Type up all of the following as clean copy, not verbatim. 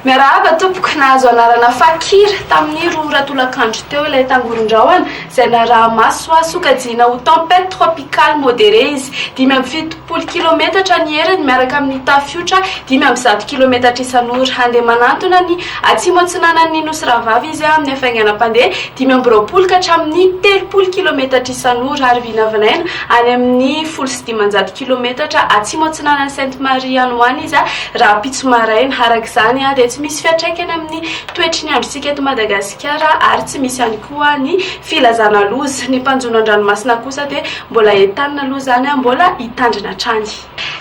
Miarahaba tompoko, nahazo anarana Fakir tamin'ny 2 ora tolakandro teo ilay tangoron-drahona izay naraha-maso sokajiana ho tempête tropicale modérée izy. 75 kilometatra ny heriny miaraka amin'ny tafiotra 105 kilometatra isan'ora. Handeha manantona ny atsimo atsinanan'ny Nosy Rahavavy izy amin'ny hafainganam-pandeha 25 ka hatramin'ny 30 kilometatra isan'ora ary vinavinaina any amin'ny 510 kilometatra atsimo atsinanan'i Sainte Marie any ho any izy rahampitso maraina. Araka izany dia tsy misy fiantraikany amin'ny toetry ny androntsika eto Madagasikara ary tsy misy ihany koa ny filazana loza. Ny mpanjono an-dranomasina kosa dia mbola entanina aloha izany mbola hitandrina hatrany.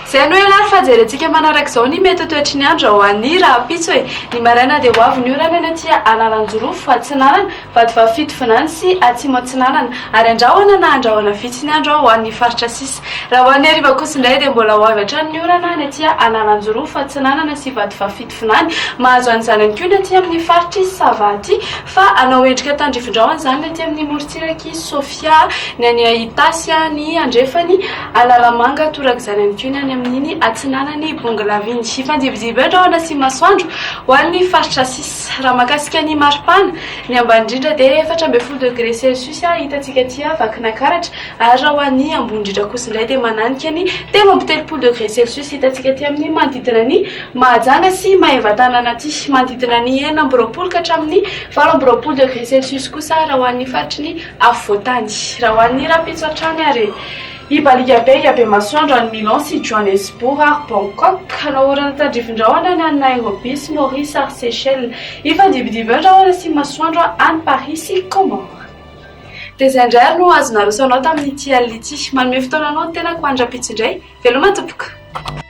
Izay no ela ary fa jerentsika manaraka izao ny mety ho toetry ny andro ho an'ny rahampitso e. Ny maraina dia ho avy ny orana eny aty Analanjirofo, Atsinanana, Vatovavy Fitovinany sy Atsimo Atsinanana ary andrahona na andrahona vitsy ny andro ho an'ny faritra sisa. Raha ho an'ny hariva kosa indray dia mbola ho avy hatrany ny orana any aty Analanjirofo, Atsinanana sy Vatovavy Fitovinany. Mahazo an'izany ihany koa ny aty amin'ny faritr'i Sava aty fa hanao endrika tandrifin-drahona izany ny aty amin'ny morontsirak'i Sofia, ny any Itasy, ny andrefan'i Analamanga, torak'izany ihany koa ny any amin'iny atsinanan'i Bongolava iny. Hifandibodiby eo ny rahona sy masoandro ho an'ny faritra sisa. Raha mahakasika ny maripana, ny ambany indrindra dia 14 degré celsius hitantsika aty Vakinankaratra ary raha ho an'ny ambony indrindra kosa indray dia mananika ny 33 degré celsius hitantsika aty amin'ny manodidina ny Mahajanga sy Maevatanana aty. Manodidina ny 26 ka hatramin'ny 28 degré celsius kosa raha ho an'ny faritry ny afovoan-tany. Raha ho an'ny rahampitso hatrany ary hibaliaka be dia be masoandro any Milan sy Johannesburg ary Bangkok. Hanao orana tandrifin-drahona ny any Nairobi sy Maurice ary Seychelles. Hifandibindiby eo ny rahona sy masoandro any Paris sy Comores. Dia izay indray ary no azo naroso anao tamin'ity alina ity. Manome fotoana anao ny tenako ho an'ny rahampitso indray. Veloma tompoko!